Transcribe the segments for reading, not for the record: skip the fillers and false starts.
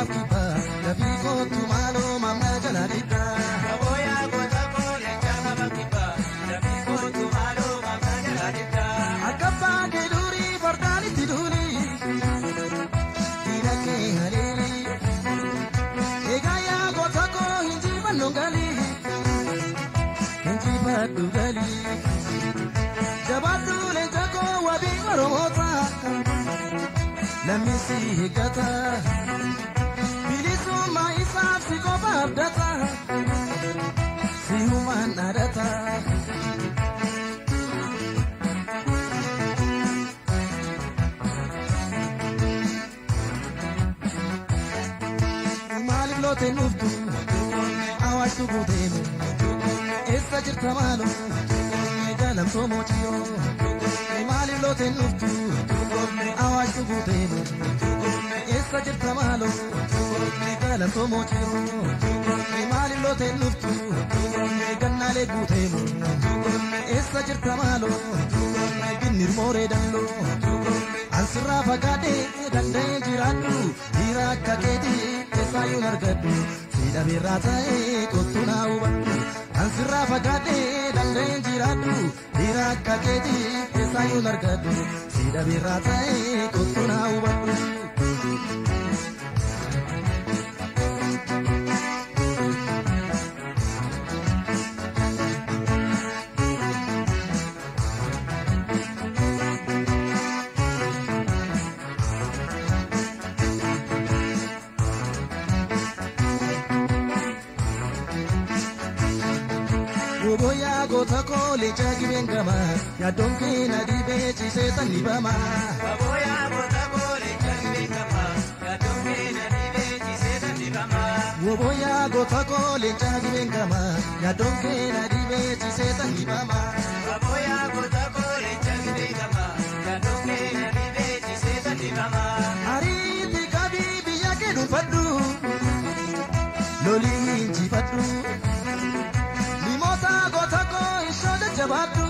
Mormaaf kibbaa dafii kootu maaloo maamna jala dhiibbaa. Kabooyaa goota koo leenca qaba kibbaa dafii kootu maaloo maamna jala dhiibbaa. Akka baakee durii fardaan itti duuli diina kee haleeli. Egaa yaa goota koo hinjifannu galii hinjifadhu galii. Jabaadhu leenca koo wabii Oromoota lammi si eeggata. Bilisummaa isaaf si qofa abdata si humaan dhaadata. Maaliif looteen dhuftu Awaashtu guuteemu eessa jirta maaloo galamsoo mootiyoo. Maaliif looteen dhuftu Awaashtu guuteemu eessa jirta maaloo galamsoo mootiyoo. Maaliif looteen dhuftu gannaalee guuteemu eessa jirta maaloo ginnir mooree dalloo. Ansirraa fagaadhee danda'ee jiraadhu dhiira akka keetii keessaayyuu argadhu si dhabeerraa ta'ee kottu naa hubadhu. Ansirraa fagaadhee danda'ee jiraadhu dhiira akka keetii keessaayyuu argadhu si dhabeerraa ta'ee kottu naa hubadhu. Goboyaa goota koo leenca gibeen gama yaaddoon kee na dhibee ciisee tan dhibama. Kabooyaa goota koo leenca gibeen gama yaaddoon kee na dhibee ciisee tan dhibama. Goboyaa goota koo leenca gibeen gama yaaddoon kee na dhibee ciisee tan dhibama. Kabooyaa goota koo leenca gibeen gama yaaddoon kee na dhibee ciisee tan dhibama. Ariitii qabii biyya kee dhuunfadhu lolii injifadhu. Limoota goota koo ishoo jajjabaadhu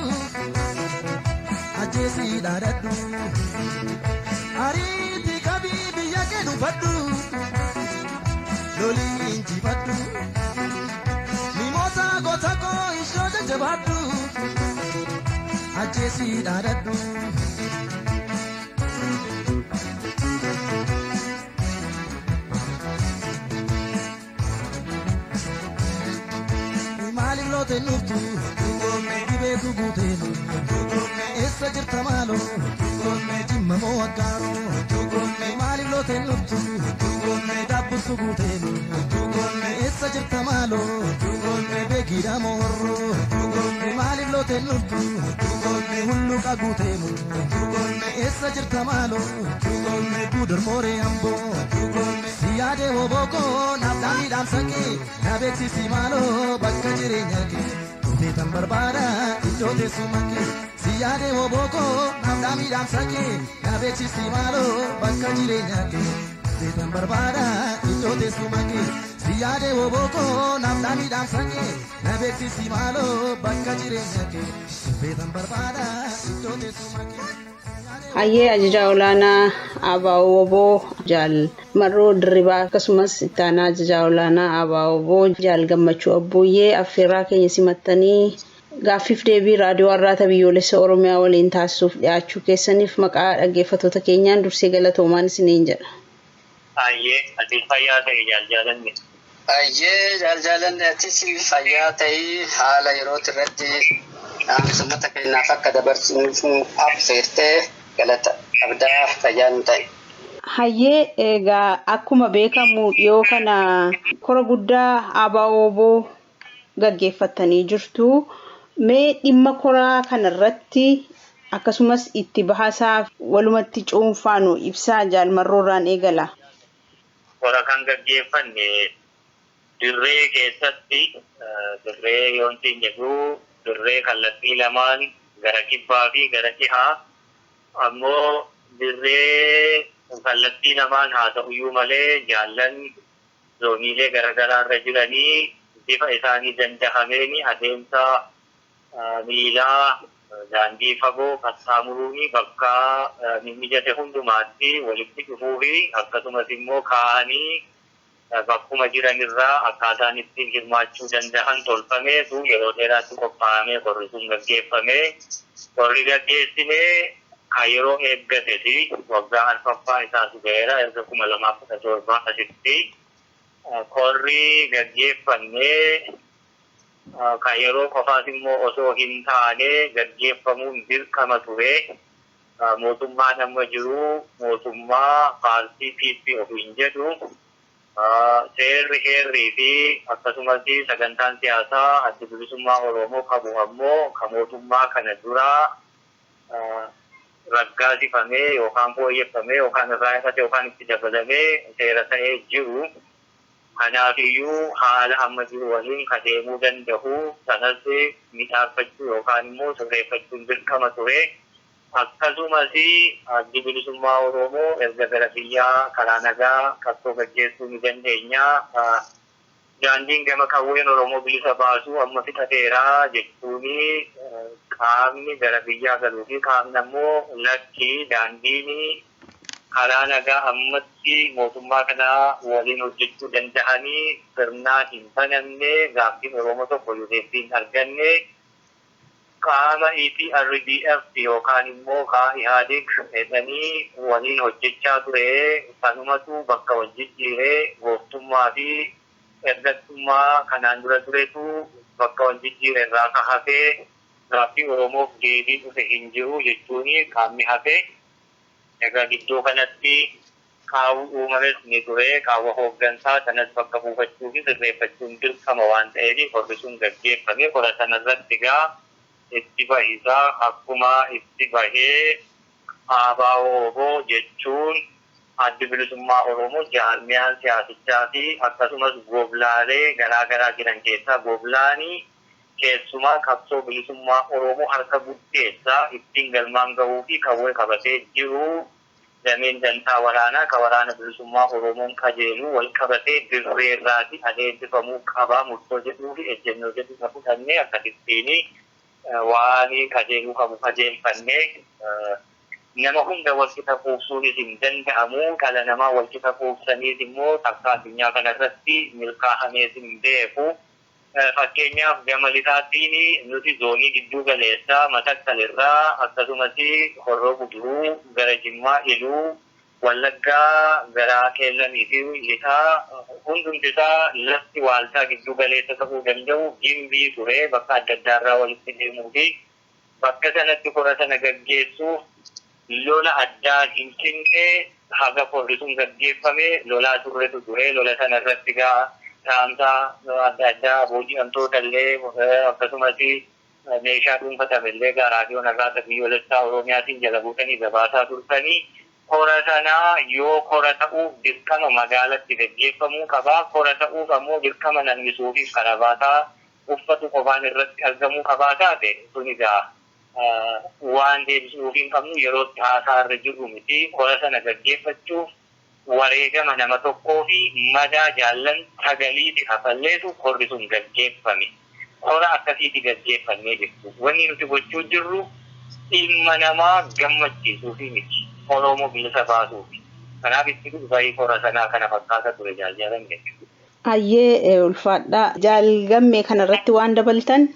ajjeesii dhaadadhu. Ariitii qabii biyya kee dhuunfadhu lolii injifadhu. Limoota goota koo ishoo jajjabaadhu ajjeesii dhaadadhu. Maaliif looteen dhuftu dhibeetu guuteenu eessa jirta maaloo jimma moo aggaaroo. Maaliif looteen dhuftu daabbustu guuteenu eessa jirta maaloo beekiidha moo horroo. Maaliif looteen dhuftu hulluuqa guuteenu eessa jirta maaloo guudar mooree amboo. Si yaadee hobokoo naaf dhaamii dhaamsa kee na beeksisi maaloo bakka jireenya kee dhufee tan barbaada iddoo teessuma kee. Si yaadee hobokoo naaf dhaamii dhaamsa kee na beeksisi maaloo bakka jireenya kee dhufee tan barbaada iddoo teessuma kee. Si yaadee hobokoo naaf dhaamii dhaamsa kee na beeksisi maaloo bakka jireenya kee dhufee tan barbaada iddoo teessuma kee. Hayyee ajajaa olaanaa ABO Jaal Marroo Dirribaa akkasumas ittaanaa ajajaa olaanaa ABO Jaal Gammachuu Abbooyyee affeerraa keenya simattanii gaaffiif deebii raadiyoo Arraata Biyyoolessa Oromiyaa waliin taasisuuf dhiyaachuu keessaniif maqaa dhaggeeffattoota keenyaan dursee galatoomaan isiniin jedha. Hayyee ati fayyaa ta'e jaal jaalanne. Hayyee jaal jaalanne atis fayyaa ta'ii haala yerootti irratti dhaamsa uummata keenyaaf akka dabarsinuuf affeertee galata abdaa fayyaa nu ta'e. Hayyee egaa akkuma beekamu dhiyoo kana kora guddaa ABO gaggeeffattanii jirtu. Mee dhimma koraa kanarratti akkasumas itti bahasaa walumatti cuunfaanu ibsaa Jaal Marroorraan eegala. Kora kan gaggeeffanne dirree keessatti dirree yoontiin jedhu dirree kallattii lamaan gara kibbaa fi gara dhihaa ammoo dirree kallattii lamaan haa ta'uyyuu malee jaallan zooniilee garaagaraa irra jiranii bifa isaanii dandahameen adeemsa miilaa daandii fagoo qaxxaamuruun bakka mijate hundumaatti walitti dhufuu fi akkasumas immoo kaa'anii Bakkuma jiran irraa akkaataan ittiin hirmaachuu danda'an tolfameetu yeroo dheeraatti qophaa'amee qorri sun gaggeeffamee qorri gaggeessinee kan yeroo eeggateti waggaa arfaffaa isaas ga'eera erga 2017 asitti qorri gaggeeffannee kan yeroo qofaas immoo osoo hin taane gaggeeffamuun dirqama ture. Mootummaan amma jiru mootummaa paartii PP ofiin jedhu seerri heerrii fi akkasumas sagantaan siyaasaa Adda Bilisummaa Oromoo qabu ammoo kan mootummaa kana duraa raggaasifamee yookaan fooyyeffamee yookaan irraa hir'ate yookaan itti dabalamee seera ta'ee jiru. Kanaafiyyuu haala amma jiru waliin kan deemuu danda'u sanas midhaafachuu yookaan immoo sirreeffachuun dirqama ture. Akkasumas Addi Bilisummaa Oromoo erga gara biyyaa karaa nagaa qabsoo gaggeessuu ni dandeenya. Daandiin gama qawween Oromoo bilisa baasuu amma fixateera jechuun qaamni gara biyyaa galuu fi qaamni ammoo lakkii daandiin karaa nagaa ammatti mootummaa kana waliin hojjechuu danda'anii sirnaan hin banamne gaaffiin Oromoo tokko yoo deebii hin arganne qaama EPRDF yookaan immoo IHADIG jedhanii waliin hojjechaa ture sanumatu bakka wal jijjiiree gooftummaa fi ergattummaa kanaan dura turetu bakka wal jijjiire irraa ka hafee gaaffii Oromoof deebii dhufe hin jiru jechuun qaamni hafee. Egaa gidduu kanatti qaawwi uumames ni ture qaawwa hooggansaa sanas bakka buufachuu fi sirreeffachuun dirqama waan ta'eef qorri sun gaggeeffame qora sanarratti egaa itti bahisaa akkuma itti bahee ABO jechuun Addi Bilisummaa Oromoo jaarmiyaan siyaasichaa fi akkasumas goblaalee garaa garaa jiran keessaa goblaanii keessumaa qabsoo bilisummaa Oromoo harka guddeessaa ittiin galmaan gahuu fi qawwee qabatee jiru dameen dantaa waraanaa ka waraana bilisummaa Oromoon qajeelu wal qabatee dirree irraati adeemsifamuu qabaa murtoo jedhuu fi ejjennoo jedhu isa fudhannee akkasittiin waan qajeeluu qabu qajeelfannee nama hunda wal qixa quubsuunis hin danda'amu. Dhala namaa wal qixa quubsaniis immoo takka addunyaa kanarratti milkaa'amees hin beeku. Fakkeenyaaf gama lixaatiin nuti zoonii gidduu galeessaa Matakkal irraa akkasumas Horroo Guduruu gara Jimmaa Iluu Wallaggaa gara Qeellamii fi lixaa hundumti isaa lafti waaltaa gidduu galeessa ta'uu danda'u Gimbii ture bakka adda addaarraa walitti deemuu fi bakka sanatti kora sana gaggeessuuf lola addaa hin cinqee haga korri sun gaggeeffame lolaa turretu ture lola sana irratti gaa dhaamsaa adda addaa booji'amtoota illee akkasumas meeshaa dhuunfatame illee gaa raadiyoon har'aata biyyoolessaa Oromiyaatiin jala buutanii gabaasaa turtanii kora sanaa yoo kora ta'uuf dirqama magaalatti gaggeeffamuu qabaa kora ta'uuf ammoo dirqama namni suufiif karabaataa uffatu qofaan irratti argamuu qabaa taate sun egaa waan deebisuuf hin qabnu yerootti haasaa irra jirru miti kora sana gaggeeffachuuf wareegama nama tokkoo fi madaa jaallan sagaliiti hafalleetu korri sun gaggeeffame. Kora akkasiiti gaggeeffannee jirtu. Wanni nuti gochuu jirru ilma namaa gammachiisuufi miti. Oromoo bilisa baasuufi. Kanaaf itti bahii kora sanaa kana fakkaata ture jaaljalan jechuudha. Hayyee ulfaadhaa. Jaalgammee kanarratti waan dabaltan?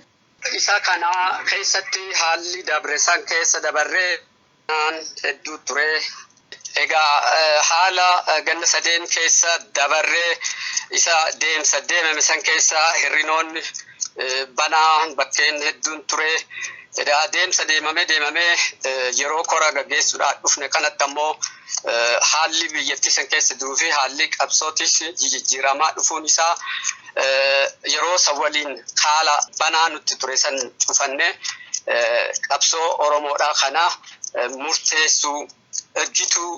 Isa kana keessatti haalli dabre san keessa dabarree hedduu ture. Egaa haala ganna sadeen keessa dabarree isa deemsa deemame san keessa hirrinoonni banaa bakkeen hedduun ture. Egaa deemsa deemamee deemamee yeroo kora gaggeessuudhaan dhufne kanatti ammoo haalli biyyattii san keessa jiruu fi haalli qabsootis jijjiiramaa dhufuun isaa yeroo san waliin haala banaa nutti ture san cufannee qabsoo Oromoodhaa kana murteessuu ergituu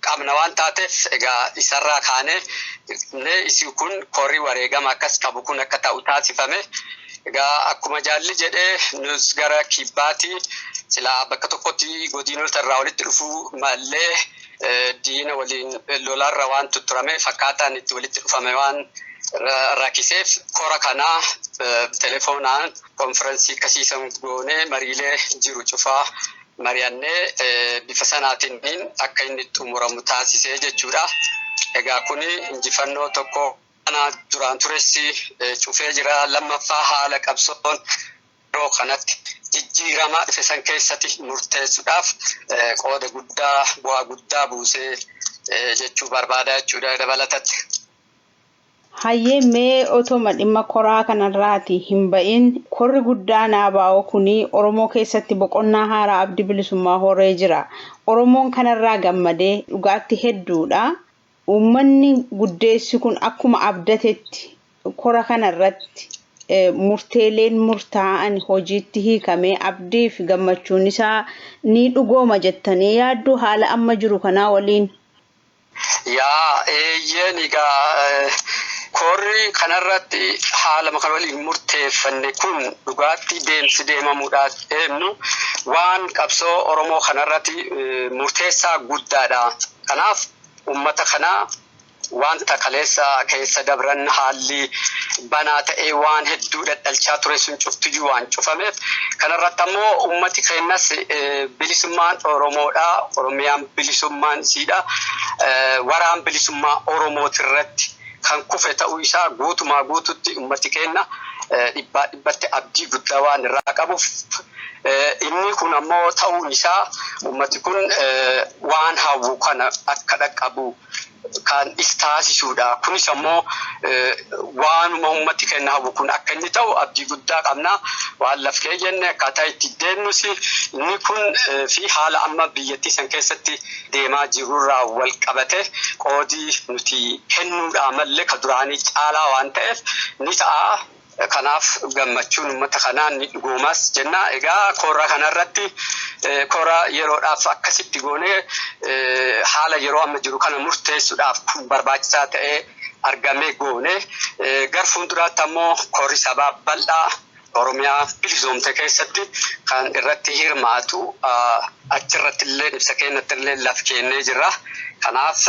qabna waan taateef egaa isarraa kaanee isi kun korri wareegama akkas qabu kun akka ta'u taasifame. Egaa akkuma jaalli jedhee nus gara kibbaatti silaa bakka tokkotti godinoota irraa walitti dhufuu malee diina waliin lolarra waan tutturame fakkaataan itti walitti dhufame waan rakkiseef kora kanaa telefoonaan konferensii akkasiisan goonee mariilee jiru cufaa mari'annee bifa sanaatiin akka inni xumuramu taasisee jechuudha. Egaa kuni injifannoo tokko kana duraan turessi cufee jira. Lammaffaa haala qabsoon yeroo kanatti jijjiiramaa dhufe san keessatti murteessuudhaaf qooda guddaa bu'aa guddaa buusee jechuu barbaada jechuudha dabalatatti. Hayyee, mee otoma dhimma koraa kanarraati hin ba'in, korri guddaan ABO kuni Oromoo keessatti boqonnaa haaraa abdii bilisummaa horee jira. Oromoon kanarraa gammadee dhugaatti hedduudha. Uummanni guddeessi kun akkuma abdatetti kora kanarratti murteeleen murtaa'an hojiitti hiikamee abdii fi gammachuun isaa ni dhugooma jettanii yaaddu haala amma jiru kanaa waliin? Yaa, eeyyeen, egaa korri kanarratti haala kan waliin murteeffanne kun dhugaatti deemsi deemamuudhaaf deemnu waan qabsoo Oromoo kanarratti murteessaa guddaadha. Kanaaf uummata kanaa wanta kaleessa keessa dabran haalli banaa ta'ee waan hedduu dhadhalchaa ture sun cuftiyyuu waan cufameef, kanarratti ammoo uummati keenyas bilisummaan Oromoodha. Oromiyaan bilisummaan isiidha. Waraan bilisummaa Oromootirratti kan kufe ta'uu isaa guutumaa guututti uummati keenya dhibbaa dhibbatti abdii guddaa waan irraa qabuuf, inni kun ammoo ta'uun isaa uummati kun waan hawwu kana akka dhaqqabu kan is taasisuudha. Kunis ammoo waanuma uummati keenya hawwu kun akka inni ta'u abdii guddaa qabna. Waan laf keeyyanne akkaataa itti deemnus inni kun fi haala amma biyyattii san keessatti deemaa jirurraa wal qabate qoodii nuti kennuudhaa mallee ka duraanii caalaa waan ta'eef ni ta'a. Kanaaf gammachuun uummata kanaa ni dhugoomas jenna. Egaa kora kanarratti kora yeroodhaaf akkasitti goonee haala yeroo amma jiru kana murteessuudhaaf kun barbaachisaa ta'ee argamee goone. Gar fuulduraatti ammoo korri sabaa bal'aa Oromiyaa bilisoomte keessatti kan irratti hirmaatu achirratti illee ibsa keenyatti illee laf kennee jirra. Kanaaf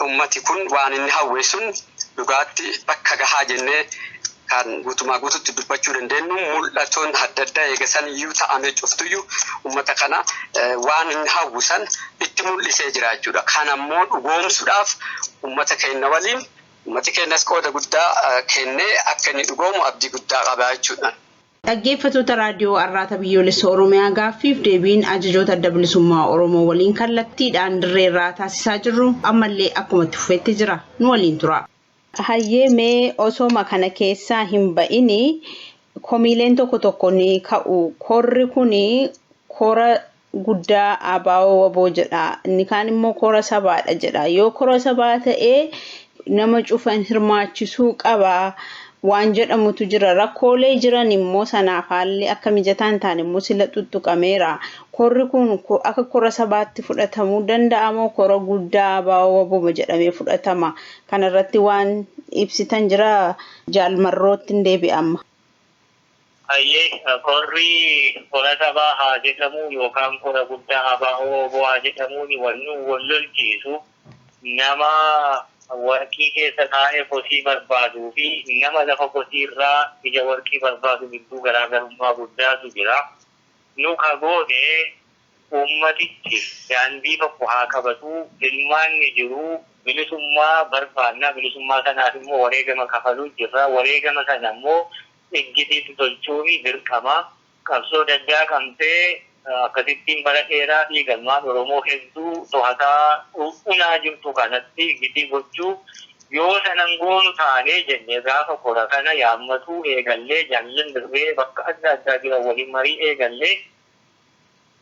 ummati kun waan inni hawwe sun dhugaatti bakka gahaa jennee kan guutumaa guututti dubbachuu dandeenyu, mul'atoon adda addaa eegasan iyyuu ta'amee cuftuyyuu uummata kana waan inni hawwu san itti mul'isee jira jechuudha. Kan ammoo dhugoomsuudhaaf uummata keenya waliin uummati keenyas qooda guddaa kennee akka inni dhugoomu abdii guddaa qaba jechuudha. Dhaggeeffattoota Raadiyoo Arraata Biyyoolessa Oromiyaa, gaaffiif deebiin ajajoota Adda Bilisummaa Oromoo waliin kallattiidhaan dirreerraa taasisaa jirru ammallee akkuma itti fufetti jira. Nu waliin tura. Hayyee, mee osoma kana keessaa hin ba'ini komiileen tokko tokko ni ka'u. Korri kuni kora guddaa ABO WBO jedha. Inni kaan immoo kora sabaadha jedha. Yoo kora sabaa ta'ee nama cufan hirmaachisuu qaba waan jedhamutu jira. Rakkoolee jiran immoo sanaaf haalli akka mijataa hin taane immoo sila tuttuqameera. Korri kun akka kora sabaatti fudhatamuu danda'a moo kora guddaa ABO WBO jedhamee fudhatama? Kanarratti waan ibsitan jira, jaalmarrootti hin deebi'ama. Hayyee, korri kora sabaa haa jedhamu yookaan kora guddaa ABO WBO haa jedhamuun wanni wal lolchiisu, nama warqii keessa taa'ee kosii barbaaduu fi nama lafa kosii irraa ija warqii barbaadu gidduu garaagarummaa guddaatu jira. Nu ka goone uummatichi daandii tokko haa qabatu, ilmaanni jiru bilisummaa barbaanna, bilisummaa sanaaf immoo wareegama kafaluu jirra, wareegama sana immoo iggitiitti tolchuun dirqama. Qabsoo daddaaqamtee akkasittiin bara dheeraa fi galmaan Oromoo hedduu to'ataa unaa jirtu kanatti iggitii gochuu yoo sanan goonu taanee jenne, gaafa kora kana yaammatuu eegallee, jaallan dirree bakka adda addaa jiran waliin marii eegallee,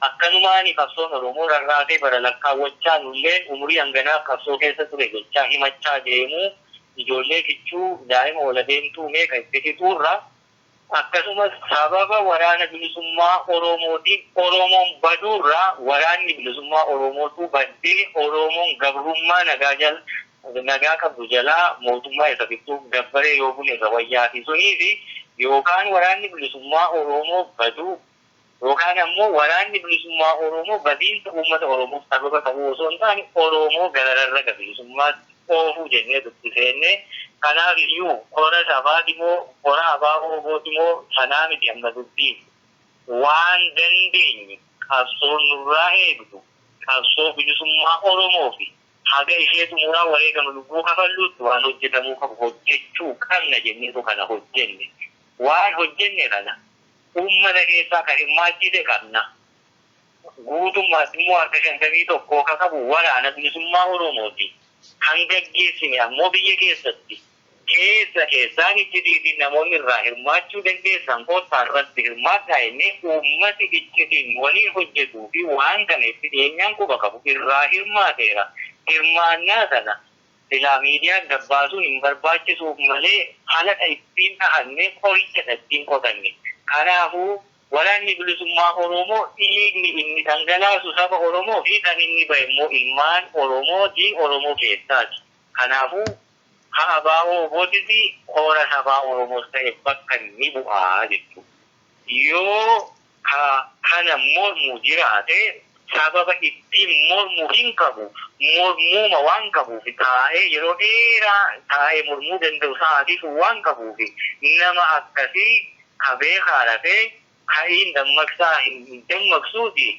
akkanumaan qabsoon Oromoo rarraatee bara lakkaawwachaa nullee umurii hanganaaf qabsoo keessa ture jechaa himachaa deemuu, ijoollee kichuu daa'ima wala deemtuu meeqa itti fixuurra, akkasumas sababa Waraana Bilisummaa Oromootiin Oromoon baduurraa Waraanni Bilisummaa Oromootu baddee Oromoon gabrummaa nagaa jala nagaa qabdu jalaa mootummaa isa fixuuf gabbaree yoo bule irra wayyaa fi suniifi yookaan Waraanni Bilisummaa Oromoo baduu yookaan ammoo Waraanni Bilisummaa Oromoo badiinsa uummata Oromoof sababa ta'uu osoo hin taane Oromoo gara bilisummaatti oofuu jennee dubbiseenne. Kanaaf iyyuu kora sabaati moo kora ABO WBOti moo sanaa miti amma dubbiin. Waan dandeenye qabsoon nurraa eegdu qabsoo bilisummaa Oromoo fi Haga ishee xumuraa wareegama lubbuu kafalluutti waan hojjetamuu qabu hojjechuu qabna jenneetu kana hojjenne. Waan hojjenne kana uummata keessaa kan hirmaachise qabna. Guutummaatti immoo harka 51 ka qabu waraana bilisummaa Oromooti. Kan gaggeessine ammoo biyya keessatti. Keessa keessaan iccitiitiin namoonni irraa hirmaachuu dandeessan kottaa irratti hirmaadhaa jennee uummati iccitiin waliin hojjetuu fi waan kana itti dhiyeenyaan quba qabu irraa hirmaateera. Hirmaannaa sana silaa miidiyaan gabbaasuun hin barbaachisuuf malee halaqa ittiin dhahannee qoricha ittiin qotanne. Kanaafuu waraanni bilisummaa Oromoo dhiigni inni dhangalaasu saba Oromoo fi kan inni bahe immoo ilmaan Oromooti Oromoo keessaati. Kanaafuu haa ABO WBOtis koora sabaa Oromoos ta'e bakka ni bu'aa jechuudha. Yoo kana mormu jiraate sababa ittiin mormu hin qabu, mormuuma waan qabuuf taa'ee yeroo dheeraa taa'ee mormuu danda'u sa'aatiif waan qabuuf nama akkasii qabee haarafee ka'iin dammaqsaa hin dammaqsuuti.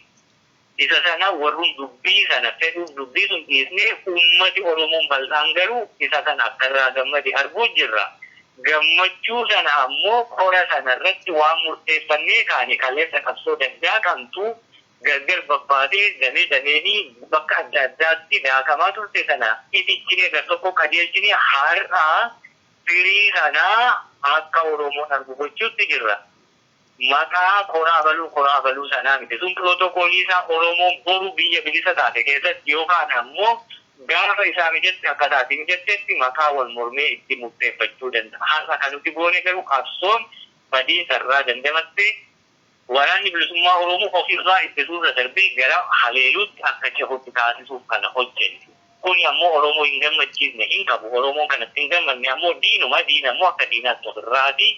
Isa sana warrun dubbii sana fedhuuf dubbii sun dhiisnee uummati Oromoon bal'aan garuu isa sana akka irraa gammade arguu jirra. Gammachuu sana ammoo kora sana irratti waan murteeffannee kaane kaleessa qabsoo dandaa qabtu gargar babbaatee damee dameenii bakka adda addaatti daakamaa turte sana itichinee gar tokko qajeelchinee har'aa firii sanaa akka Oromoon argu gochuutti jirra. Maqaa koraa baluu sanaa miti. Sun pirootokoolii isaa Oromoon boru biyya bilisa taate keessatti yookaan ammoo gaafa isaa mijatti akka taate mijattetti maqaa wal mormee itti murteeffachuu danda'a. Har'a kan nuti goone garuu qabsoon badiinsa irraa dandamatte waraanni bilisummaa Oromoo ofirraa ittisuurra darbee gara haleeluutti akka cehutti taasisuuf kana hojjenne. Kuni ammoo Oromoo hin gammachiisne hin qabu. Oromoon kanatti hin gammanne ammoo diinuma diina ammoo akka diinaatti ofirraati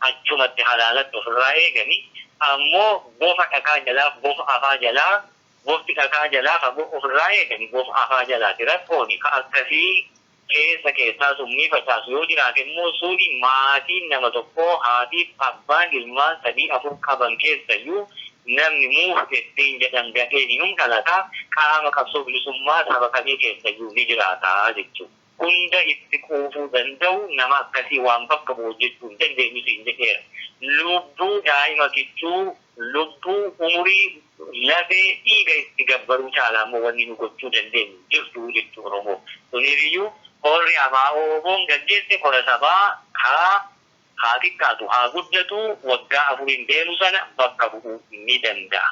achumatti halaalatti ofirraa eegani. Ammoo bofa dhakaa jalaa bofa afaa jalaa bofti dhakaa jalaa fagoo ofirraa eegani bofa afaa jalaati rakkooni ka akkasii keessa keessaa summii facaasu yoo jiraate immoo suuni maatiin nama tokkoo haatiif abbaan ilmaan 3 4 qaban keessayyuu namni muuf ittiin jedhan gadheen hin dhalataa qaama qabsoo bilisummaa saba kamii keessayyuu ni jiraata jechuudha. Hunda itti quufuu danda'u nama akkasii waan bakka bu'u hojjechuu hin dandeenyu siin jedheera. Lubbuu daa'ima kichuu lubbuu umurii lafee dhiiga itti gabbaruu caalaa immoo wanni nu gochuu dandeenyu jirtu jechuu Oromoo. Kuniifiyyuu horri ABO WBOn gaggeesse kora sabaa haa xiqqaatu haa guddatu waggaa 4 deemu sana bakka bu'uu ni danda'a.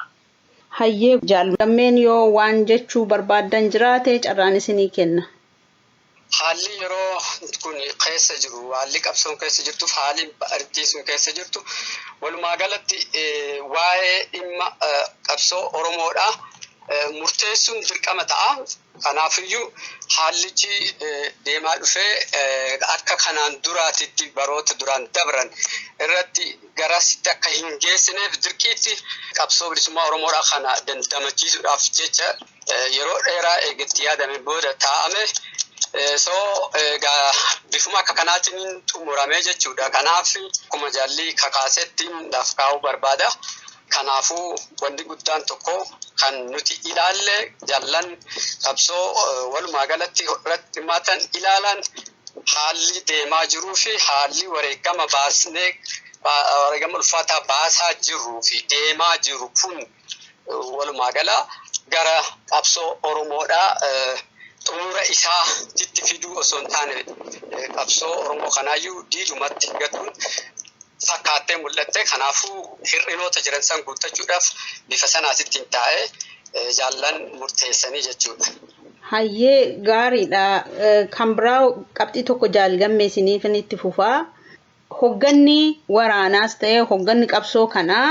Hayyee jaalgammeen yoo waan jechuu barbaaddan jiraate carraan isinii kenna. Haalli yeroo kun keessa jiru, haalli qabsoon keessa jirtuuf haalli ardii sun keessa jirtu walumaa galatti waa'ee dhimma qabsoo Oromoodha. Murteessuun dirqama ta'a. Kanaafiyyuu haallichi deemaa dhufee akka kanaan duraatitti baroota duraan dabran irratti garasitti akka hin geessineef dirqiitti qabsoo bilisummaa Oromoodha kana dandamachiisuudhaaf jecha yeroo dheeraa eegatti yaadame booda taa'ame. So bifuma akka kanaatiin xumuramee jechuudha. Kanaaf akkuma jaalli kakaasetti laaf kaa'uu barbaada. Kanaafuu wanti guddaan tokko kan nuti ilaalle jaallan qabsoo walumaa galatti irratti hirmaatan ilaalan haalli deemaa jiruu fi haalli wareegama baasnee wareegama ulfaataa baasaa jiruu fi deemaa jiru kun walumaa gala gara qabsoo Oromoodhaa xumura isaatti fiduu osoo hin taane qabsoo Oromoo kanaayyuu diidumatti gatuun fakkaattee mul'atte. Kanaafuu hir'inoota jiran san guuttachuudhaaf bifa sanaasitti hin taa'e jaallan murteessanii jechuudha. Hayyee gaariidha. Kan biraa qabxii tokko jaalgammee isiniif itti fufaa. Hogganni waraanaas ta'e hogganni qabsoo kanaa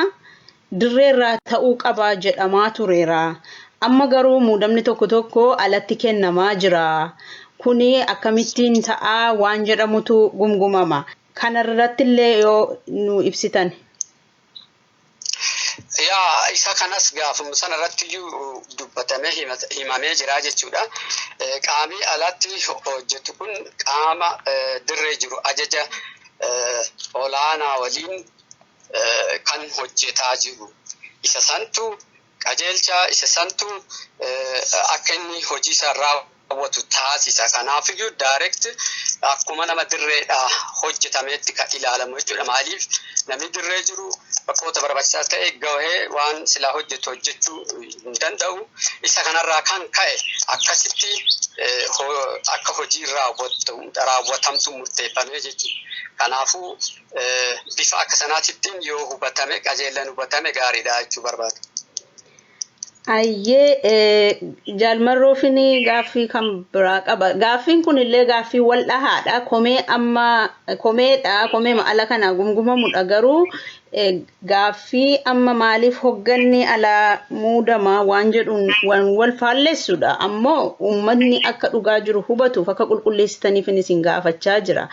dirreerraa ta'uu qaba jedhamaa tureera. Amma garuu muudamni tokko tokko alatti kennamaa jira. Kuni akkamittiin ta'aa waan jedhamutu gumgumama. Kanarratti illee yoo nu ibsitan. Yaa isa kanas gaafuma sanarratti iyyuu dubbatamee himamee jira jechuudha. Qaamni alatti hojjetu kun qaama dirree jiru ajaja olaanaa waliin kan hojjetaa jiru. Isa santu qajeelcha, isa santu akka inni hojii isaa Raawwatu taasisa. Kanaafiyyuu direct akkuma nama dirreedhaa hojjetameetti kan ilaalamu jechuudha. Maaliif namni dirree jiru bakkoota barbaachisaa ta'e gahee waan silaa hojjetu hojjechuu hin danda'u. Isa kanarraa kan ka'e akkasitti akka hojii raawwatamtu murteeffamee jechuudha. Kanaafuu bifa akka sanaatittiin yoo hubatame, qajeelan hubatame gaariidha jechuu barbaada. Ayyee, jaalmarroofin gaaffii kan biraa qaba. Gaaffiin kun illee gaaffii wal dhahaadha. Komee amma komeedha. Komee ala kana gumgumamudha. Garuu gaaffii amma maaliif hogganni alaa muudamaa waan jedhuun waan wal faallessudha. Ammoo uummanni akka dhugaa jiru hubatuuf akka qulqulleessitaniif isin gaafachaa jira.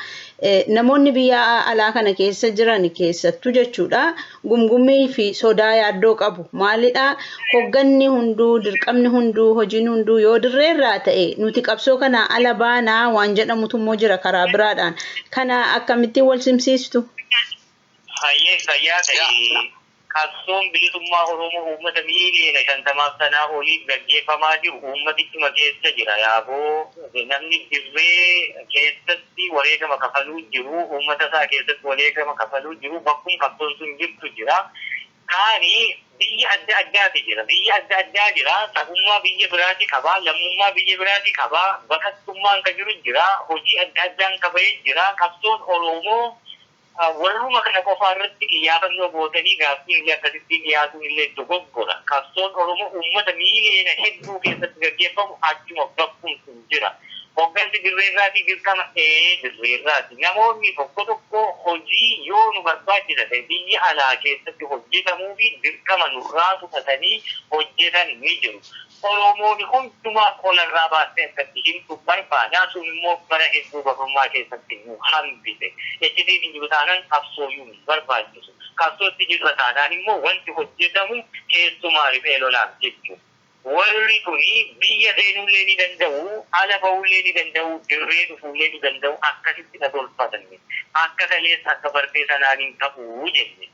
Namoonni biyya alaa kana keessa jiran keessattuu jechuudha, gumgumii fi sodaa yaaddoo qabu. Maalidha? Hogganni hunduu, dirqamni hunduu, hojiin hunduu yoo dirreerraa ta'e, nuti qabsoo kana ala baanaa waan jedhamutu immoo jira karaa biraadhaan. Kana akkamittiin wal simsiistu? Hayyee, fayyaa ta'e. Qabsoon bilisummaa Oromoo uummata 50,000,000 sanaa oliif gaggeeffamaa jiru uummatichuma keessa jira. Yaaboo, namni dirree keessatti wareegama kafaluu jiru, uummata isaa keessatti wareegama kafaluu jiru, bakkum qabsoon sun jirtu jira. Kaani biyya adda addaati jira. Biyya adda addaa jira. Sabummaa biyya biraati qabaa, lammummaa biyya biraati qabaa, bakattummaan ka jiru jira, hojii adda addaan kaba'ee jira. Qabsoon Oromoo warruma kana qofaa irratti xiyyaafannoo gootanii gaaffii illee akkasitti dhiyaatuun illee dogoggora. Qabsoon Oromoo uummata miiliyoona hedduu keessatti gaggeeffamu achuma bakkum sun jira. Hoggansi dirreerraati dirqama dirreerraati. Namoonni tokko tokko hojii yoo nu barbaachisa ta'e biyya alaa keessatti hojjetamuu fi dirqama nurraa fudhatanii hojjetan ni jiru. Oromoon hundumaa qolarraa baastee akkatti himtu barbaadaa, sun immoo bara hedduu gabrummaa keessatti nu hambise. Ejjitiin hin jiru taanaan qabsooyyuu hin barbaachisu. Qabsootti jirra taanaan immoo wanti hojjetamu keessumaa riphee lolaaf jechuudha. Warri kuni biyya seenuullee ni danda'u, ala ba'uullee ni danda'u, dirree dhufuullee ni danda'u, akkasitti na tolfatanne. Akka kaleessa akka bartee sanaan hin ta'uu jenne.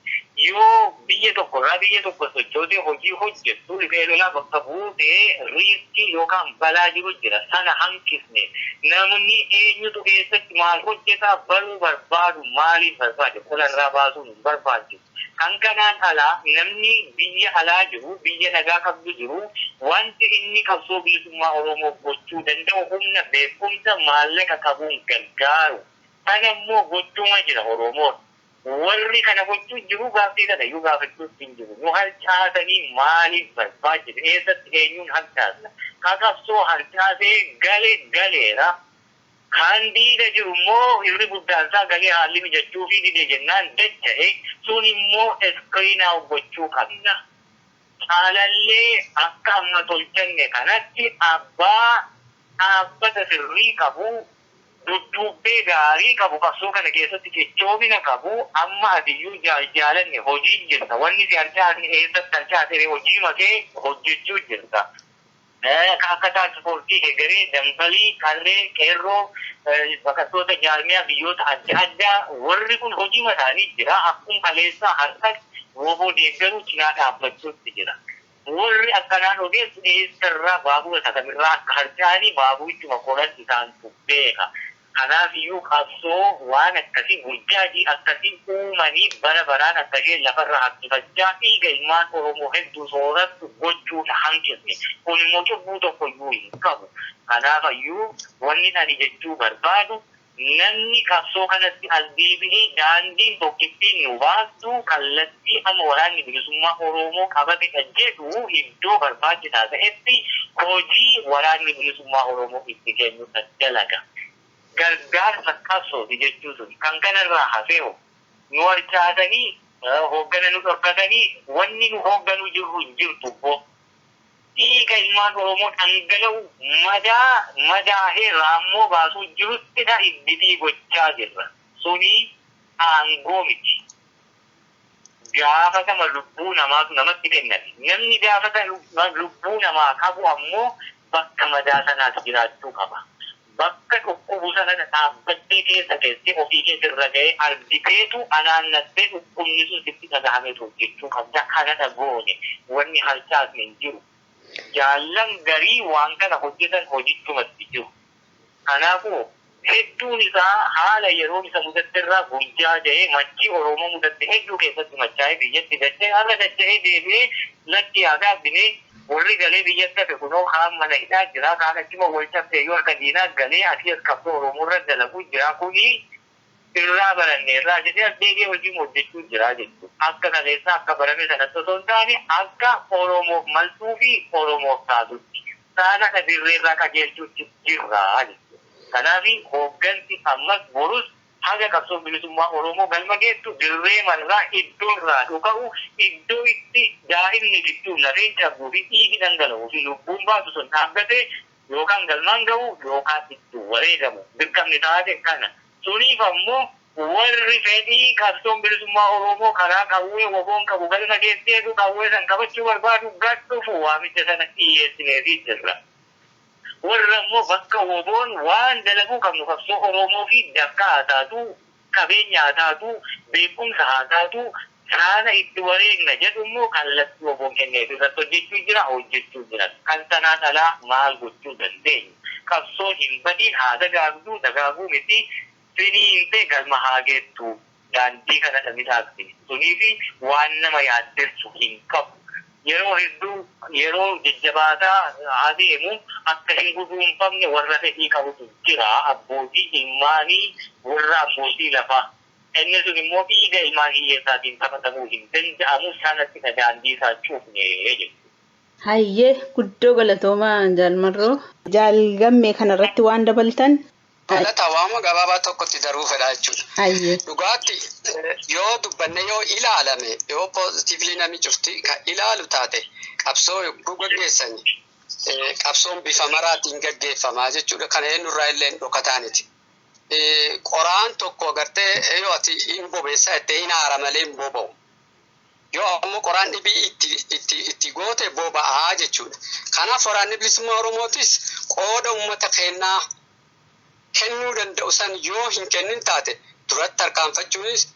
Yoo biyya tokko irraa biyya tokko sochootee hojii hojjettu, riphee lolaa bakka buutee risk yookaan balaa jiru jira. Sana hanqisne. Namni eenyutu keessatti maal hojjetaa baruu barbaadu maaliif barbaade? Qolarraa baasuun hin barbaachisu. Kan kanaan alaa namni biyya alaa jiru, biyya nagaa qabdu jiru, wanti inni qabsoo bilisummaa Oromoo gochuu danda'u humna, beekumsa, maallaqa qabuun gargaaru. Kana immoo gochuma jira Oromoon. Warri kana gochuu jiru gaaffii kana iyyuu gaafachuutti hin jiru. Nu harcaasanii maaliif barbaachise? Eessatti eenyuun harcaasna? Ka qabsoo harcaasee gale galeera. Kan diida jiru immoo irri guddaan isaa galee haalli mijachuu fi dide jennaan dacha'e, sun immoo screen gochuu qabna. Caalallee akka amma tolchanne kanatti abbaa dhaabbata sirrii qabu, dudduubbee gaarii qabu, qabsoo kana keessatti cichoomina qabu, amma atiyyuu jaalanne hojii jirta. Wanni si harcaasne eessatti harcaasee hojii makee hojjechuu jirta. Akka task force egeree dambalii qarree qeerroo baqattoota jaarmiyaa biyyoota adda addaa, warri kun hojii isaanii jira. Akkuma kaleessaa har'as WBO deeggaruu cinaa dhaabbachuutti jira. Warri akkanaan ogeessu eessarraa baabura isa kamirraa akka harcaanii baaburichuma qoran isaantu beeka. Kanaaf iyyuu qabsoo waan akkasii burjaajii akkasii uumanii bara baraan akka isheen lafarra harkifachaa dhiiga ilmaan Oromoo hedduu soorattu gochuudha hanqisne. Kun immoo cubbuu tokko iyyuu hin qabu. Kanaaf iyyuu wanni ani jechuu barbaadu, namni qabsoo kanatti as deebi'ee daandiin tokkittiin nu baastu kallattii amma Waraanni Bilisummaa Oromoo qabate jedhu, iddoo barbaachisaa ta'etti hojii Waraanni Bilisummaa Oromoo itti kennudha dalaga. Gargaarsa qabsooti jechuu sun kan kanarraa hafeeho nu harcaasanii hooggana nu dhorkatanii wanni nu hoogganuu jirru hin jirtu bo. Dhiiga ilmaan Oromoo dhangala'u madaa madaahee raammoo baasuu jiruttidha ibbitii gochaa jirra. Suni aangoo miti. Gaafatama lubbuu namaatu namatti kenname. Namni gaafatama lubbuu namaa qabu ammoo bakka madaa sanaas jiraachuu qaba. Bakka dhukkubu sana dhaabbattee keessa teessee ofii keessa ga'ee argiteetu anaannattee dhukkubni sun sitti dhagahameetu hojjechuu qabda. Kanadha goone, wanni harcaasne hin jiru. Jaallan garii waan kana hojjetan hojichumatti jiru. Kanaafuu hedduun isaa haala yeroo isa mudatte irraa guyyaa ja'ee machii Oromoo mudatte hedduu keessatti machaa'ee biyyatti dacha'ee har'a dacha'ee deebi'ee lakki haa binee warri galee biyyatti hafe kunoo kaan mana hidhaa jira, kaan achuma wal cabsee yoo harka diinaa galee asii as qabsoo Oromoo irra dalaguu jira. Kuni irraa baranne irraa jedhee as deebi'ee hojii hojjechuu jira jechuudha. Akka kaleessa akka barame sanatti osoo hin taane akka Oromoof maltuu fi Oromoof taatutti saala dirree irraa qajeelchuutti jirra jechuudha. Kanaaf hooggansi ammas borus haga qabsoo bilisummaa Oromoo galma geessu dirree marraa iddoo irraa dhuka'u, iddoo itti daa'imni gidduu lafeen cabuu fi dhiigi dhangala'uu fi lubbuun baasu sun dhaabbatee yookaan galmaan ga'u yookaan itti wareegamu dirqamni taate kana. Suniif ammoo warri fedhii qabsoon bilisummaa Oromoo karaa qawwee WBOn qabu galma geesseetu qawwee san qabachuu barbaadu gad dhufu waamicha sana dhiyeessineefii jirra. Warra immoo bakka WBOn waan dalaguu qabnu qabsoo Oromoo fi dafqa haa taatu, qabeenya haa taatu, beekumsa haa taatu, saala itti wareegna jedhu immoo kallattii WBOn kenneef irratti hojjechuu jira, hojjechuu jira. Kan sanaan alaa maal gochuu dandeenya? Qabsoon hin badiin haa dagaagduu, dagaaguu miti, finiintee galma haa geettu. Daandii kana dhamidhaatti. Suniifi waan nama yaaddessu hin qabu. Yeroo hedduu yeroo jajjabaataa adeemu akka hin guduunfamne warra fedhii qabutu jira. Abbootii ilmaanii, warra abbootii lafaa. Inni sun immoo dhiiga ilmaan hiyyeessaatiin taphatamuu hin danda'amu, sanatti ka daandii isaa cufne jechuudha. Hayyee, guddoo galatoomaa Jaalmarroo. Jaalgammee kanarratti waan dabaltan? Galata, waama gabaabaa tokkotti daruu fedha jechuudha. Hayyee. Dhugaatti yoo dubbanne, yoo ilaalame, yoo positively namni cufti kan ilaalu taate, qabsoo yogguu gaggeessan qabsoon bifa maraatiin gaggeeffamaa jechuudha. Kana eenyurraa illee hin dhokataaniti. Qoraan tokko agartee yoo ati hin bobeessaa jettee hin aara malee hin boba'u. Yoo ammoo qoraan dhibii itti goote boba'aa jechuudha. Kanaaf waraanni bilisummaa Oromootis qooda uummata keenyaa kennuu danda'u san yoo hin kennin taate duratti tarkaanfachuunis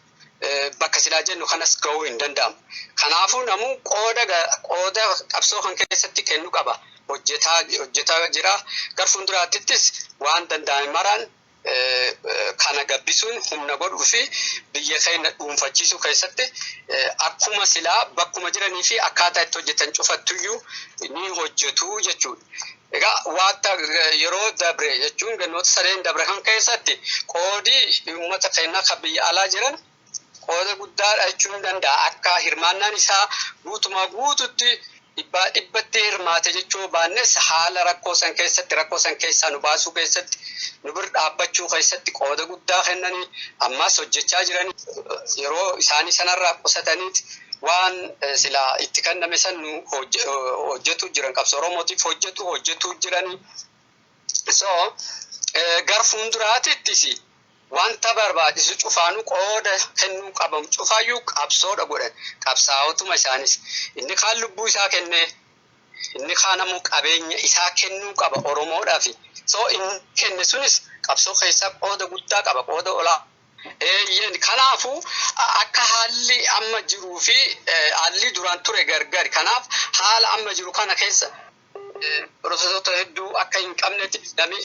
bakka silaa jennu kanas gahuu hin danda'amu. Kanaafuu namuu qooda qabsoo kan keessatti kennu qaba. Hojjetaa jira. Gar fuulduraattis waan danda'ame maraan kana gabbisuun humna godhuu fi biyya keenya dhuunfachiisuu keessatti akkuma silaa bakkuma jiranii fi akkaataa itti hojjetan cufattuyyuu ni hojjetu jechuudha. Egaa wanta yeroo dabre jechuun gannoota sadeen dabre kan keessatti qoodii uummata keenyaa kan biyya alaa jiran qooda guddaadha jechuun danda'a. Akka hirmaannaan isaa guutumaa guututti dhibbaa dhibbatti hirmaate jechuu baannes, haala rakkoo san keessatti, rakkoo san keessaa nu baasuu keessatti, nu bir dhaabbachuu keessatti qooda guddaa kennanii ammas hojjechaa jiran, yeroo isaanii sanarraa qusataniiti waan silaa itti kenname san nu hojjetu jiran, qabsoo Oromootiif hojjetu jiranii. So gar fuulduraatittis wanta barbaachisu cufaanuu qooda kennuu qabamu cufaayyuu qabsoodha godhan, qabsaa'otuma isaanis inni kaan lubbuu isaa kennee, inni kaan ammoo qabeenya isaa kennuu qaba Oromoodhaaf. So inni kenne sunis qabsoo keessaa qooda guddaa qaba, qooda olaa. Eeyyeen, kanaafuu akka haalli amma jiruu fi haalli duraan ture gargari. Kanaaf haala amma jiru kana keessa piroofeesota hedduu akka hin qabnetti namni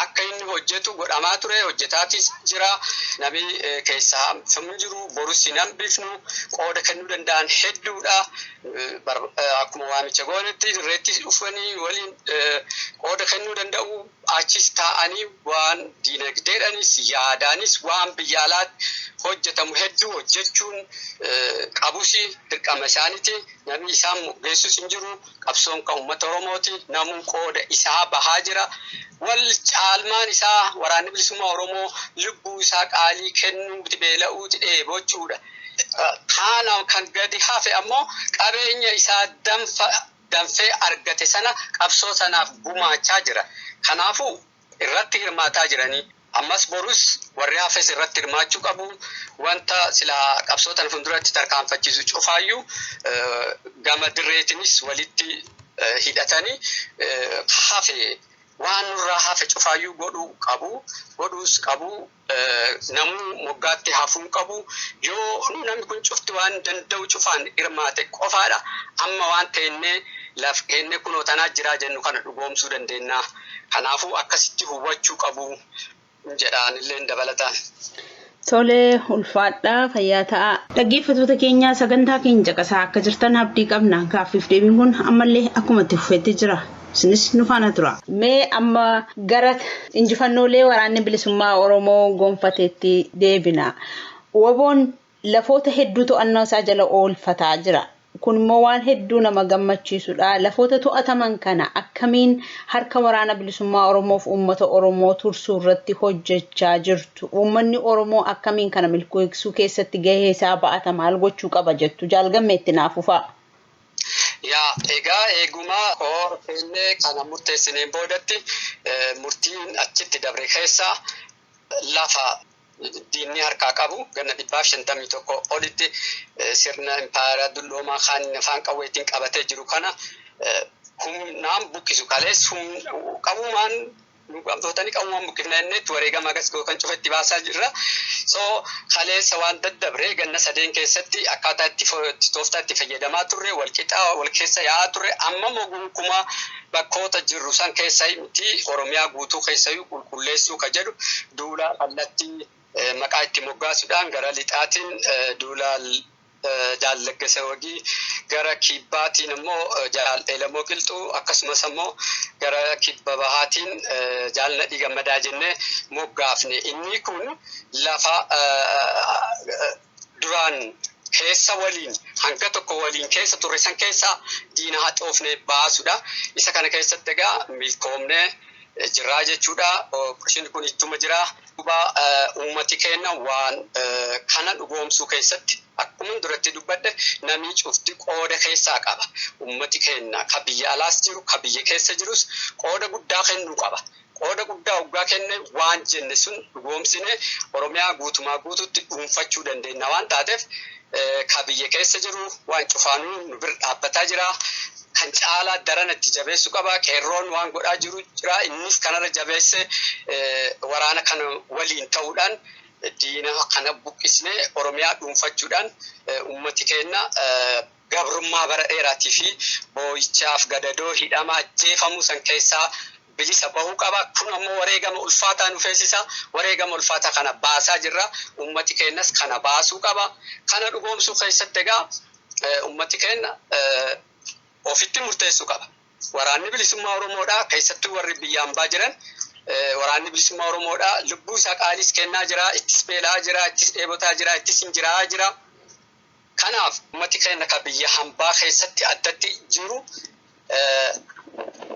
akka inni hojjetu godhamaa ture, hojjetaatis jira. Namni keessaa hambifamu jiru, borus hin hambifnu, qooda kennuu danda'an hedduudha. Akkuma waamicha goonetti dirreetti dhufanii waliin qooda kennuu danda'u. Achis taa'anii waan diinagdeedhaanis yaadaanis waan biyya alaatti hojjetamu hedduu hojjechuun qabus dirqama isaaniiti. Namni isaan geessus hin jiru. Qabsoon kan uummata Oromooti. Namuu qooda isaa bahaa jira. Wal caalmaan isaa waraanni bilisummaa Oromoo lubbuu isaa qaalii kennuuti, beela'uuti, dheebochuudha. Kaana kan gadi hafe ammoo qabeenya isaa danfa danfee argate sana qabsoo sanaaf gumaachaa jira. Kanaafuu irratti hirmaataa jiranii. Ammas borus warri hafes irratti hirmaachuu qabu. Wanta silaa qabsoo tana fuulduratti tarkaanfachiisu cufaayyuu gama dirreetinis walitti hidhatanii hafe waan nurraa hafe cufaayyuu godhuu qabu. Godhuus qabu. Namuu moggaatti hafuu qabu. Yoo namni kun cufti waan danda'u cufaan hirmaate qofaadha. Amma waan ta'ennee Laf kenne kunoo tanaa jiraa jennu kana dhugoomsuu dandeenya. Kanaafuu akkasitti hubachuu qabu jedhaan illee dabalataan. Tolee, ulfaadhaa fayyaa ta'a. Dhaggeeffattoota keenya, sagantaa keenya caqasaa akka jirtan abdii qabna. Gaaffiif deebiin kun ammallee akkuma itti fufeetti jira. Isinis nu faana tura. Mee amma gara injifannoolee waraanni bilisummaa Oromoo gonfateetti deebina. WBOn lafoota hedduu to'annoo isaa jala oolfataa jira. Kun immoo waan hedduu nama gammachiisudha. Lafoota to'ataman kana akkamiin harka waraana bilisummaa Oromoof uummata Oromoo tursuu irratti hojjechaa jirtu? Uummanni Oromoo akkamiin kana milkeessuu keessatti gahee isaa ba'ata, maal gochuu qaba jettu? Jaalgamme, itti naaf fufaa. Yaa, egaa eeguma koor kennee kana murteessineen boodatti murtiin achitti dabre keessa lafa diinni harkaa qabu ganna 151 olitti sirna impaayera dulloomaa kan afaan qawweetiin qabatee jiru kana humnaan buqqisu, kalees qabumaan qabdootanii qabumaan buqqifna jenneetti wareegama agas kan cufetti baasaa jirra. So kaleessa waan daddabre ganna 3 keessatti akkaataa itti tooftaa itti fayyadamaa turre, wal qixaa wal keessa yaa'aa turre, amma gonkumaa bakkoota jirru san keessa miti, Oromiyaa guutuu keessayyuu qulqulleessuu ka jedhu duula kallattii maqaa itti moggaasuudhaan gara lixaatiin duula Jaal Laggasa Wagii, gara kibbaatiin immoo Jaal Elemoo Qilxuu, akkasumas immoo gara kibba bahaatiin Jaal Nadhii Gammadaa jennee moggaafne. Inni kun lafa duraan keessa waliin hanga tokko waliin keessa turre san keessa diina haxoofne baasudha. Isa kana keessatti egaa milkoomnee jirraa jechuudha. Operation kun ittuma jira. Duuba uummati keenya waan kana dhugoomsuu keessatti, akkuma duratti dubbadhe, namni cufti qooda keessaa qaba. Uummati keenya ka biyya alaas jiru, ka biyya keessa jirus qooda guddaa kennuu qaba. Qooda guddaa hoggaa kenne waan jenne sun dhugoomsine Oromiyaa guutumaa guututti dhuunfachuu dandeenya waan taateef, ka biyya keessa jiru waan cufaanuu nu bira dhaabbataa jira. Kan caalaa daran itti jabeessuu qaba. Qeerroon waan godhaa jiru jira. Innis kanarra jabeesse waraana kana waliin ta'uudhaan diina kana buqqisnee Oromiyaa dhuunfachuudhaan uummati keenya gabrummaa bara dheeraatii fi boo'ichaaf gadadoo hidhama ajjeefamuu san keessaa bilisa bahuu qaba. Kun ammoo wareegama ulfaataa nu feesisa. Wareegama ulfaataa kana baasaa jirra. Uummati keenyas kana baasuu qaba. Kana dhugoomsuu keessatti egaa uummati keenya ofitti murteessuu qaba. Waraanni bilisummaa Oromoodhaa, keessattuu warri biyya hambaa jiran, waraanni bilisummaa Oromoodhaa lubbuu isaa qaaliis kennaa jira, ittis beelaa jira, ittis dheebotaa jira, ittis injiraa jira. Kanaaf uummati keenya ka biyya hambaa keessatti addatti jiru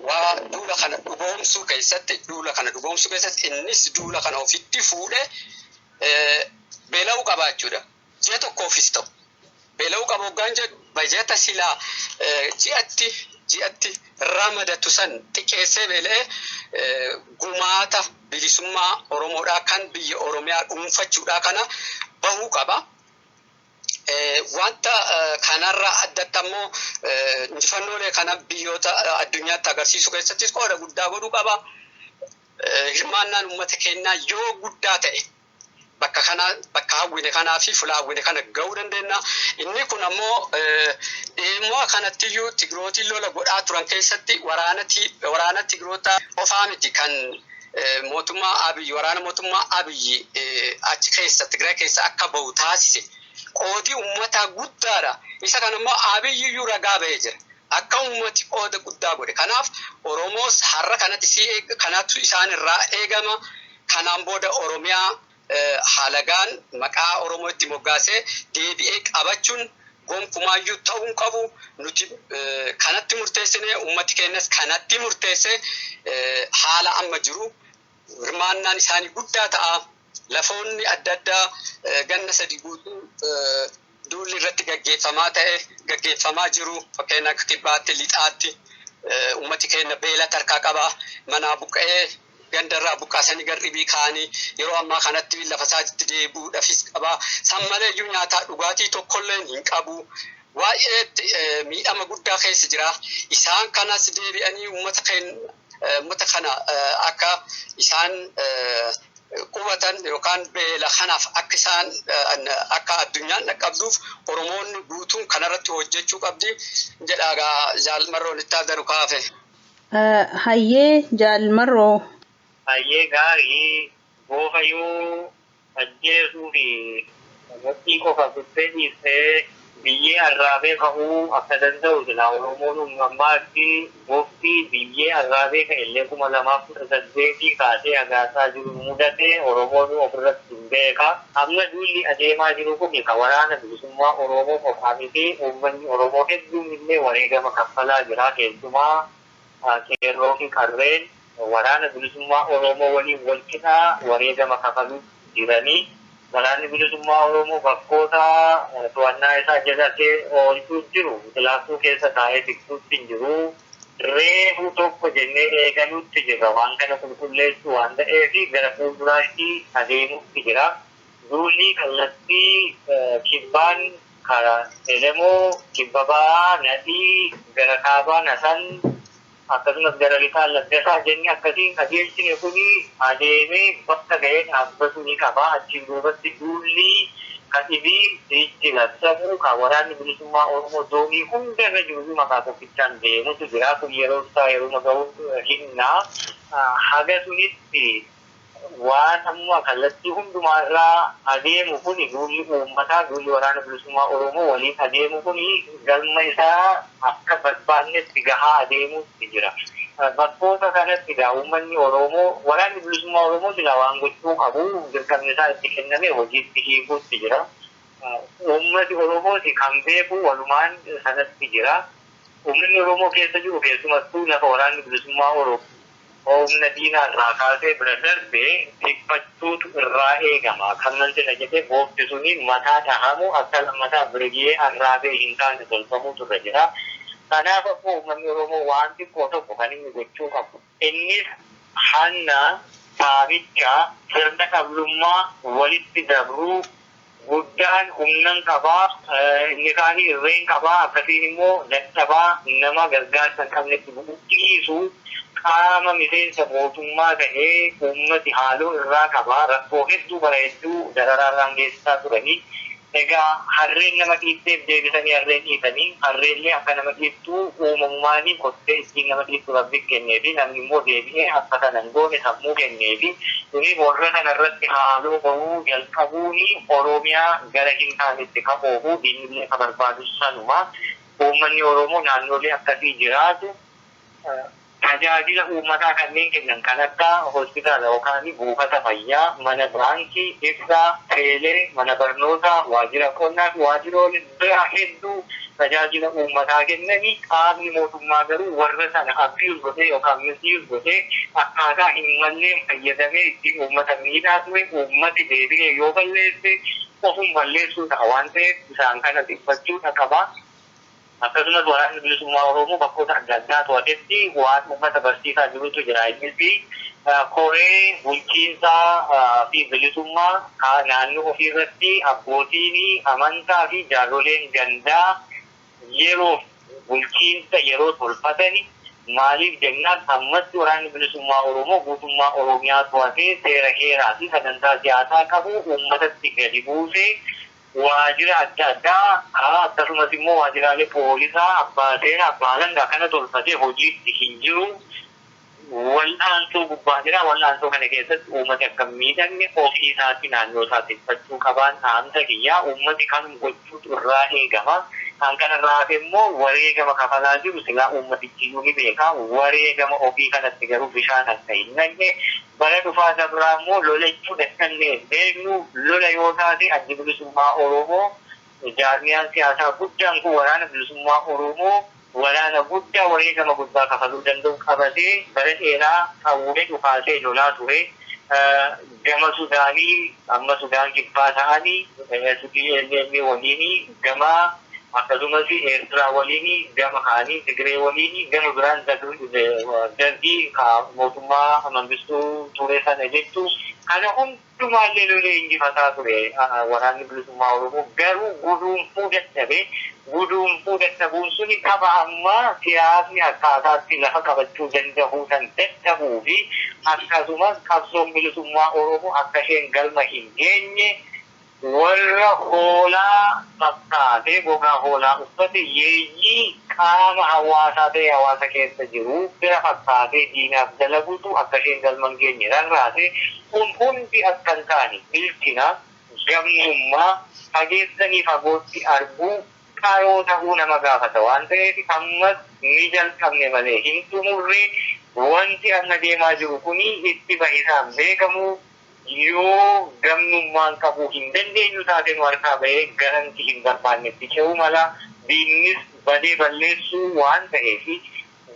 waa duula kana dhugoomsuu keessatti, innis duula kana ofitti fuudhee beela'uu qaba jechuudha. Ji'a tokkoofis ta'u. Beela'uu qaba hoggaan jedhu, bajeta silaa ji'atti ji'atti ramadatu san xiqqeessee beela'ee gumaata bilisummaa Oromoodhaa kan biyya Oromiyaa dhuunfachuudhaa kana bahuu qaba. Wanta kanarraa addatti ammoo injifannoolee kana biyyoota addunyaatti agarsiisuu keessattis qooda guddaa godhuu qaba. Hirmaannaan uummata keenyaa yoo guddaa ta'e bakka kana, bakka hawwine kanaa fi fuula hawwine kana gahuu dandeenya. Inni kun ammoo dhimma kanattiyyuu Tigrootiin lola godhaa turan keessatti waraana Tigroota qofaa miti kan mootummaa Abiyyi, waraana mootummaa Abiyyi achi keessa, Tigraay keessa akka bahu taasise. Qoodii uummataa guddaadha. Isa kana immoo Abiyyi iyyuu ragaa bahee jira. Akka uummati qooda guddaa godhe. Kanaaf Oromoos har'a kanatti si kanatu isaan irraa eegama. Kanaan booda Oromiyaa halagaan maqaa Oromoo itti moggaasee deebi'ee qabachuun gonkumaayyuu ta'uu hin qabu. Nuti kanatti murteessine, uummati keenyas kanatti murteesse, haala amma jiru hirmaannaan isaanii guddaa ta'a. Lafoonni adda addaa ganna 3 guutuu duulli irratti gaggeeffamaa ta'e gaggeeffamaa jiru. Fakkeenya akka kibbaatti, lixaatti uummati keenya beela tarkaa qaba. Manaa buqqa'ee, gandarraa buqqaasanii gar dhibii kaa'anii yeroo ammaa kanatti lafa isaatti deebi'uudhaafis qaba. San malee iyyuu nyaataa dhugaatii tokkollee hin qabu. Baay'ee miidhama guddaa keessa jira. Isaan kanas deebi'anii uummata keenya, uummata kana akka isaan qubatan yookaan beela kanaaf akka isaan akka addunyaan dhaqqabduuf Oromoonni guutuun kanarratti hojjechuu qabdi jedhaa jaalmarroon itti adanu kaafe. Hayyee jaalmarroo. Hayyee gaarii boofayyuu ajjeesuu fi murtii qofa kuttee dhiistee biyyee arraabee ka'uu akka danda'u silaa Oromoon ammaatti bofti biyyee arraabee ka'e illee 2018 kaasee hagaasaa jiru mudate Oromoon ofirratti hin beeka. Amma duulli adeemaa jiru kun kan waraana bilisummaa Oromoo qofaa miti, uummanni Oromoo hedduun illee wareegama kaffalaa jira, keessumaa qeerroo fi qarreen waraana bilisummaa Oromoo waliin wal qixaa wareegama kafaluu jiranii. Waraanni bilisummaa Oromoo bakkoota to'annaa isaa jalatti oolchuu jiru biqilaaftuu keessa taa'ee tiksuutti hin jiru. Reefu tokko jennee eegaluutti jirra. Waan kana qulqulleessuu waan ta'eef gara fuulduraatti adeemuutti jira. Duulli kallattii kibbaan karaa Elemoo, kibba ba'aa, Nadhii, gara kaabaa Nasan, akkasumas gara lixaa Laggasaa jennee akkasiin qajeelchine kuni adeemee bakka ga'ee dhaabbatu ni qaba. Achiin duubatti duulli kan dhibii itti labsamu kan waraanni bilisummaa Oromoo zoonii hunda irra jiru maqaa tokkichaan deemutu jira. Kun yeroo isaa yeroo ga'u hinna. Haga sunitti waan amma kallattii hundumaarraa adeemu kuni duulli uummataa, duulli waraana bilisummaa Oromoo waliin adeemu kuni galma isaa akka barbaannetti gahaa adeemuutti jira. Bakkoota kanatti egaa uummanni Oromoo waraanni bilisummaa Oromoo silaa waan gochuu qabu dirqamni isaa itti kenname hojiitti hiikuutti jira. Uummati Oromooti kan beeku walumaan sanatti jira. Uummanni Oromoo keessa jiru keessumattuu lafa waraanni bilisummaa Oromoo humna diinaa irraa kaasee bira darbee tikfachuutu irraa eegama. Kan nan jedha jedhee boofti suni mataa dhahamu akka lammataa birgee arraabee hin taane tolfamuutu irra jira. Kanaaf ammoo uummanni Oromoo waan xiqqoo tokko kan inni gochuu qabu. Innis hanna, saamicha, sirna qablummaa walitti dabruu guddaan humnan qabaa, inni kaanii irreen qabaa, akkasiin immoo dadhabaa nama gargaarsa hin qabnetti bu'uu dhiisu qaama miseensa mootummaa ta'ee uummati haaloo irraa qabaa, rakkoo hedduu bara hedduu dararaarraan geessisaa turanii. Egaa harreen nama dhiitteef deebisanii harreen dhiitanii, harreellee akka nama dhiittuu uumamumaanii kottee ittiin nama dhiittu rabbi kenneefi namni immoo deebi'ee akka kana hin goone sammuu kenneefi kuni warra kana irratti haaloo bahuu jalqabuuni Oromiyaa gara hin taanetti kan oofu diinillee kan barbaadu sanuma. Uummanni Oromoo naannolee akkasii jiraatu tajaajila uummataa kanneen kennan kan akka hospitaala yookaan buufata fayyaa, mana baankii, ibsaa, teelee, mana barnootaa, waajjira qonnaa fi waajjirolee biraa hedduu tajaajila uummataa kennanii qaamni mootummaa garuu warra sana abuse godhee yookaan misuse godhee akkaataa hin malleen fayyadamee ittiin uummata miidhaa ture uummati deebi'ee yoo balleesse ofum balleessuu ta'a waan ta'eef isaan kana tikfachuudha qaba. Akkasumas waraanni bilisummaa Oromoo bakkoota adda addaa to'atetti waan uummata barsiisaa jirutu jira. Innis koree bulchiinsaa fi bilisummaa naannoo ofii irratti abbootiin amantaa fi jaarroleen gandaa yeroo bulchiinsa yeroo tolfatani maaliif jennaan ammatti waraanni bilisummaa Oromoo guutummaa Oromiyaa to'atee seera heeraa fi sagantaa siyaasaa qabu uummatatti gadi buusee waajjira adda addaa akkasumas immoo waajjiraalee poolisaa, abbaa seeraa, abbaa alangaa kana tolfatee hojiitti hin jiru. Wal'aansoo gubbaa jira. Wal'aansoo kana keessatti uummati akka hin miidhamne ofii isaatti naannoo isaa tikfachuu qabaan dhaamsa kiyyaa uummati kan gochuutu irraa eegama. Kan kanarraa hafe immoo wareegama kafalaa jiru silaa uummatichi iyyuu ni beeka. Wareegama ofii kanatti garuu bishaan akka hin naqne bara dhufaa dabraa immoo lolachuu dadhabnee hin beeknu. Lola yoo taate addi bilisummaa Oromoo jaarmiyaan siyaasaa guddaan kun waraana bilisummaa Oromoo waraana guddaa wareegama guddaa kafaluu danda'u qabatee bara dheeraa qawwee dhukaasee lolaa ture. Gama Sudaanii amma Sudaan kibbaa ta'anii SPLM waliin gama Akkasumas Eertiraa waliin gama kaanii, Tigree waliin gama biraan, Dargii mootummaa Mangistuu ture sana jechuun kana hundumaallee lolee injifataa ture Waraanni Bilisummaa Oromoo. Garuu guduunfuu dadhabee, guduunfuu dadhabuun suni qaba ammaa siyaasni akkaataatti lafa qabachuu danda'uu san dadhabuu fi akkasumas qabsoon bilisummaa Oromoo akka isheen galma hin geenye warra hoolaa fakkaatee gogaa hoolaa uffate, yeeyyii qaama hawaasaa ta'e hawaasa keessa jiru bira fakkaatee diinaaf dalagutu akka isheen galma hin geenye rarraase. Kun hundi akka hin taane bilchina, gamnummaa, fageessanii fagootti arguu, qaroo ta'uu nama gaafata waan ta'eef, ammas ni jalqabne malee hin xumurre. Wanti amma deemaa jiru kuni itti bahisaan beekamu. Yoo gamnummaan qabuu hin dandeenyu taate, nu harkaa bahee garanti hin barbaannetti ce'uu mala. Diinnis badee balleessuu waan ta'eef,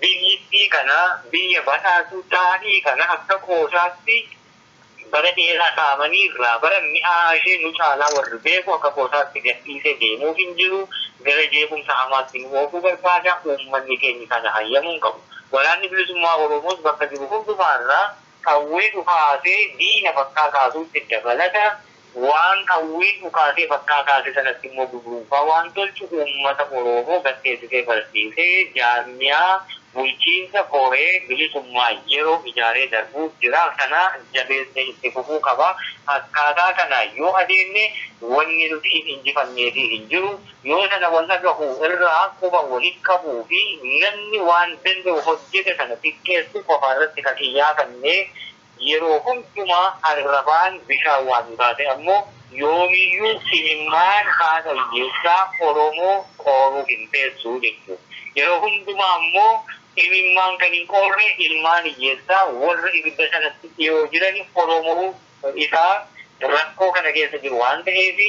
biyyittii kana, biyya badhaatu taa'ii kana akka qoosaatti bara dheeraa saamanii irraa bara mi'aa ishee nu caalaa warri beeku akka qoosaatti gadhiisee deemuuf hin jiru. Gara jeequmsa hamaatti nu oofuu barbaada. Uummanni keenya kana hayyamuu hin qabu. Waraanni Bilisummaa Oromoos bakka jiru hundumaarraa qawwee dhukaasee diina bakkaa kaasuutti dabalata. Waan qawwee dhukaasee bakkaa kaase sanatti immoo guduunfaa waan tolchu, uummata Oromoo gatteessisee barsiisee jaarmiyaa bulchiinsa koree bilisummaa yeroo ijaaree darbuu jira. Kana jabeessee itti fufuu qaba. Akkaataa kana yoo adeemne, wanni nuti hin injifanneefi hin jiru. Yoo sana wal dhagahu irraa quba walitti qabuu fi namni waan danda'u hojjete sana xiqqeessuu qofa irratti kan xiyyaafanne, yeroo hundumaa arrabaan bishaan waan taate ammoo, yoomiyyuu imimmaan haadha hiyyeessaa Oromoo qooruu hin teessu jechuudha. Yeroo hundumaa ammoo imimmaan kan hin qoorre ilmaan hiyyeessaa warra ibidda sanatti dhiyoo jiran Oromoo isaa rakkoo kana keessa jiru waan ta'eef,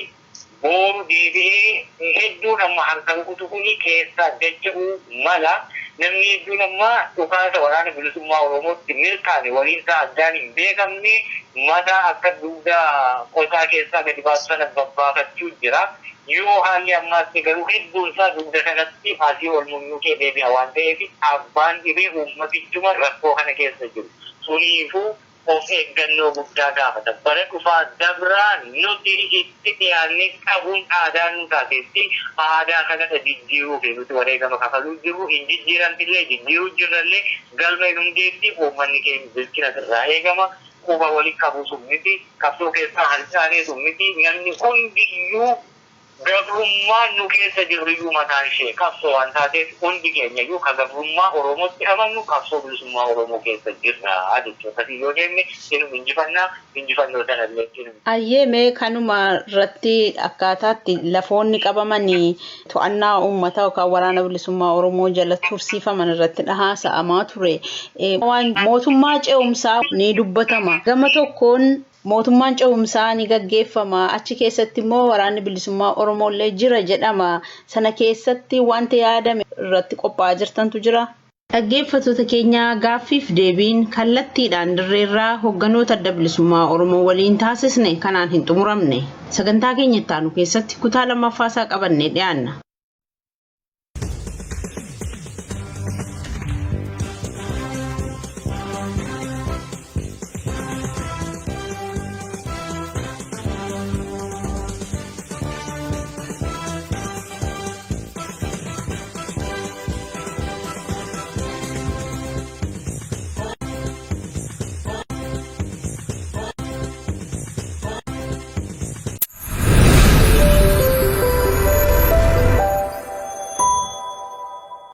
boru deebi'ee hedduun amma harka rukutu kuni keessaa dacha'uu mala. Namni hedduun amma dhukaasa Waraana Bilisummaa Oromootti milkaa'e waliin isaa addaan hin beekamne mataa akka dugda qotaa keessaa gadi baasu sana babbaafachuu jira. Yoo haalli ammaatti garuu hedduun isaa dugda sanatti asii ol munyuukee deebi'a waan ta'eef, abbaan dhibee uummatichuma rakkoo kana keessa jiru. Suniifuu of eeggannoo guddaa gaafata. Bara dhufaa dabraa nuti itti dhiyaannee qabuun aadaa nu taateetti, aadaa kanadha jijjiiruu fi nuti wareegama kafaluu jirru. Hin jijjiiramtillee, jijjiiruu jirrallee galma hin geessi. Uummanni keenya bilchina irraa eegama. Quba walitti qabuu sun miti. Qabsoo keessaa harcaanee sun miti. Namni hundiyyuu gabrummaan nu keessa jirruyyuu mataan ishee qabsoo waan taateef, hundi keenya iyyuu ka gabrummaa Oromootti amannu qabsoo bilisummaa Oromoo keessa jirra jechuudha. Akkasii yoo deemne inuma injifannaa, injifannoo sanallee inuma. Ayyee, mee kanuma irratti akkaataatti lafoonni qabamanii to'annaa uummataa yookaan Waraana Bilisummaa Oromoo jala tursiifaman irratti haasa'amaa ture. Waan mootummaa ce'umsaa ni dubbatama. Gama tokkoon mootummaan ce'umsaa ni gaggeeffama. Achi keessatti immoo Waraanni Bilisummaa Oromoo illee jira jedhama. Sana keessatti wanti yaadame irratti qophaa'aa jirtantu jira. Dhaggeeffattoota keenya, gaaffiif deebiin kallattiidhaan dirreerraa hoogganoota Adda Bilisummaa Oromoo waliin taasisne kanaan hin xumuramne. Sagantaa keenya itti aanu keessatti kutaa lammaffaa isaa qabannee dhiyaanna.